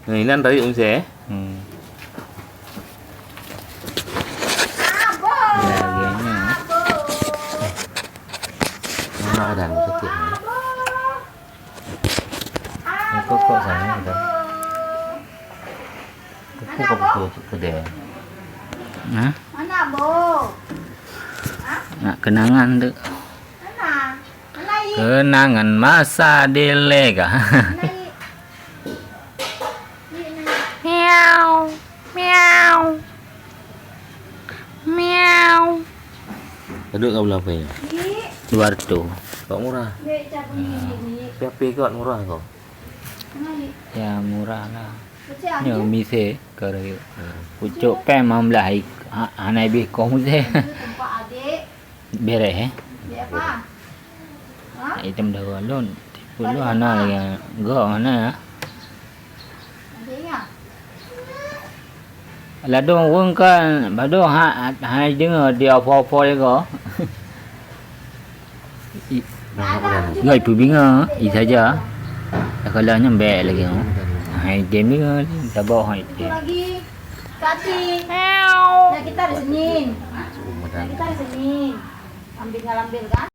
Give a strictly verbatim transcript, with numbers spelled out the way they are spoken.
Nah, inan tarik Umi Seh. Hmm. Lagèe nyan. Mana ada ni, sakit ni. Ni kok, kok sana ada. Kuku kok betul tu kedai. Hah? Mana, Bo? Nak kenangan tu. Mana? Mana, Ip? Kenangan masa dilèe kah? Mana, Ip? Miau. Miau. Miau. Padum ka bulan puasa? Dua ratus. Kok murah? Tapi api kot murah kok. Ya, murah lah. Nyoe Umi Seh ka rayeuk. Pucuk pèng limong blah, ha-, hana bih kong Umi Seh. Bereh, eh? Item dawa lôn. Tipu lôn hana lagi. Go hana. Ladôm ureueng kan, padum ha, ha, hai deungoe di opo-opo lé go. I-, ngon ipeubingoe, i saja. Kalau nyan bèk lagèe nyoe. Hai dem deungoe, saboh hai dem. Lagi. Kati. Nah, kita hari Senin. Nah, kita hari Senin. Ambil ngalambir kan?